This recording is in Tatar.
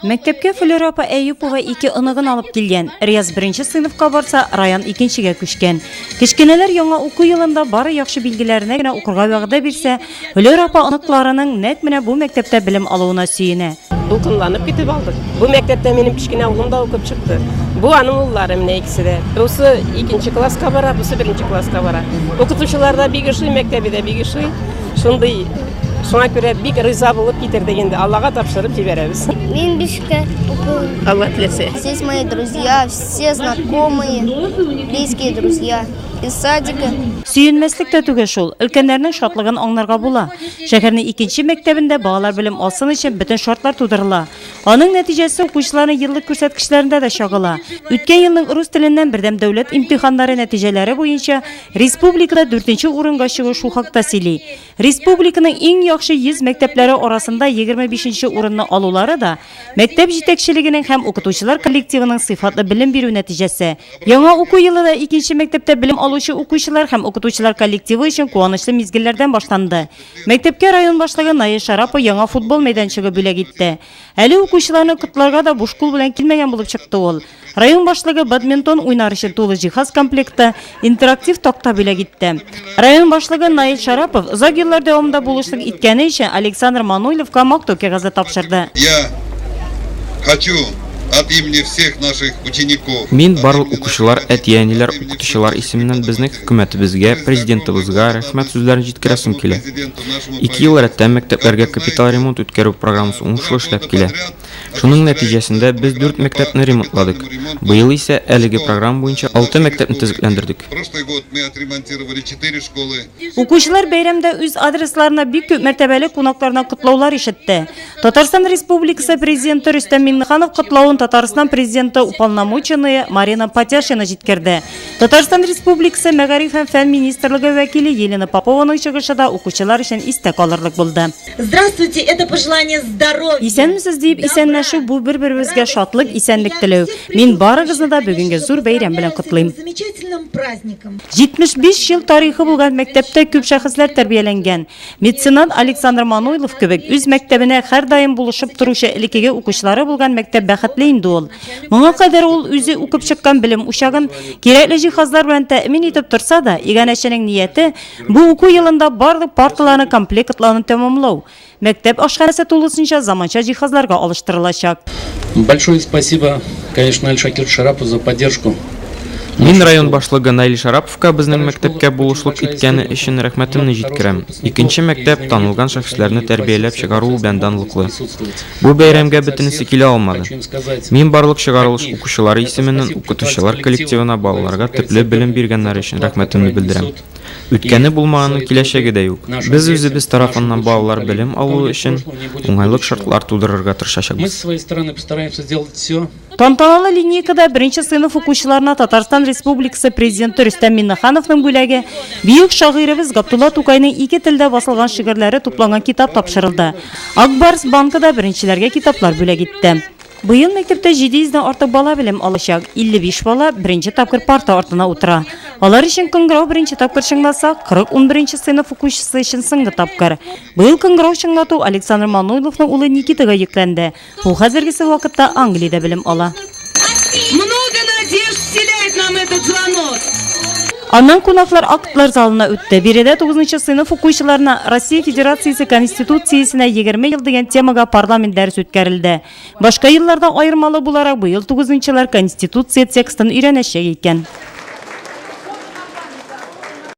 Мәктәпкә Флера апа Әюпова ике оныгын алып килгән. Рияз беренче сыйныфка барса, Раян икенчегә күчкән. Кечкенәләр яңа уку елында бары яхшы билгеләренә генә укырга вәгъдә бирсә, Флера апа оныкларының нәкъ менә бу мәктәптә белем алуына сөенә. Дулкынланып көтеп алдык. Бу мәктәптә минем кечкенә улым да укып чыкты. Бу аның уллары менә икесе дә. Бусы икенче класска бара, бусы беренче класска бара. Укытучылар да бик ошый, мәктәбе дә бик ошый. Шундый шуңа күрә бик риза булып китердек инде. Аллага тапшырып җибәрәбез. Мин бишкә укыйм. Алла теләсә. Здесь мои друзья, все знакомые, близкие друзья из садика. Сөенмәслек тә түгел шул, өлкәннәрнең шатлыгын аңларга була. Шәһәрнең икенче мәктәбендә балалар белем алсын өчен бөтен шартлар тудырыла. Аның нәтиҗәсе укучыларның еллык күрсәткечләрендә дә чагыла. Үткән елның рус теленнән бердәм дәүләт имтиханнары нәтиҗәләре буенча Республикада дүртенче урынга чыгу шул хакта сөйли. Республиканың иң яхшы 100 мәктәпләре арасында 25 нче урынны алулары да, мәктәп җитәкчелегенең һәм укытучылар коллективының сыйфатлы белем бирү нәтиҗәсе. Яңа уку елы да икенче мәктәптә белем алучы укучылар һәм укытучылар коллективы өчен куанычлы мизгелләрдән башланды. Мәктәпкә район башлыгы Наил Шарапов яңа футбол мәйданчыгы бүләк итте. Әле укучыларны котларга да буш кул белән килмәгән булып чыкты ул. Район башлыгы бадминтон уйнар өчен тулы җиһаз комплекты, интерактив такта бүләк итте. Район башлыгы Наил Шарапов озак еллар дәвамында булышлык иткәне өчен Александр Мануйловка мактау кәгазе тапшырды. Я хочу от имени всех наших учеников. Мин барлык укучылар, әти-әниләр, укытучылар исеменнән безнең хөкүмәтебезгә, Президентыбызга рәхмәт сүзләрен җиткерәсем килә. Ике ел рәттән мәктәпләргә капиталь ремонт үткәрү программасы уңышлы эшләп килә. Шуның нәтиҗәсендә без дүрт мәктәпне ремонтладык. Быел исә әлеге программа буенча алты мәктәпне төзекләндердек. Укучылар бәйрәмдә үз адресларына бик күп мәртәбәле кунаклардан котлаулар ишетте. Татарстан Республикасы Президенты Рөстәм Миңнеханов котлавын Татарстан Президенты уполномоченные Марина Патяшина җиткерде. Татарстан Республикасы Мәгариф һәм фән министрлыгы вәкиле Елена Попованың чыгышы да укучылар өчен истә калырлык булды. Здравствуйте, это пожелание здоровья. Исәнмесез диеп исәнләшү бу бер-беребезгә шатлык, исәнлек теләү. Мин барыгызны да бүгенге зур бәйрәм белән котлыйм. Замечательным праздником. 75 ел тарихы булган мәктәптә күп шәхесләр тәрбияләнгән. Меценат Александр Мануйлов кебек үз мәктәбенә һәрдаим булышып торучы элеккеге укучылары булган мәктәп бәхетле инде ул. Моңа кадәр ул үзе укып чыккан белем учагын кирәкле җиһазлар белән тәэмин итеп торса да, иганәченең нияте, Бу уку елында барлык парталарны комплектлауны тәмамлау. Мәктәп ашханәсе тулысынча заманча җиһазларга алыштырылачак. Большое спасибо, конечно, Наилю Шакировичу Шарапову за поддержку. Мин район башлыгы Наил Шараповка безнең мәктәпкә булышлык иткәне өчен рәхмәтемне җиткерәм. Икенче мәктәп танылган шәхесләрне тәрбияләп чыгаруы белән данлыклы. Бу бәйрәмгә бөтенесе килә алмады. Мин барлык чыгарылыш укучылары исеменнән укытучылар коллективына балаларга төпле белем биргәннәре өчен рәхмәтемне белдерәм. Үткәне булмаганның киләчәге дә юк. Без үзебез тарафыннан балалар белем алуы өчен уңайлык шартлар тудырырга тырышачакбыз. Тантаналы линейкада беренче сыйныф укучыларына Татарстан Республикасы Президенты Рөстәм Миңнехановның бүләге, бөек шагыйребез Габдулла Тукайның ике телдә басылган шигырьләре тупланган китап тапшырылды. Ак Барс банкы да беренчеләргә китаплар бүләк итте. Быел мәктәптә 700 дән артык бала белем алачак. 55 бала беренче тапкыр парта артына утыра. Алар өчен кыңгырау беренче тапкыр чыңласа, 40 унберенче сыйныф укучысы өчен соңгы тапкыр. Быел кыңгырау чыңлату Александр Мануйловның улы Никитага йөкләнде. Ул хәзергесе вакытта Англиядә белем ала. Много надежд вселяет нам этот звонок. Аннан кунаклар актлар залына үтте. Биредә 9 сыйныф укучыларына Россия Федерациясе Конституциясенә 20 ел дигән темага парламент дәресе үткәрелде. Башка еллардан аермалы буларак, быел тугызынчылар Конституция текстын өйрәнәчәк икән.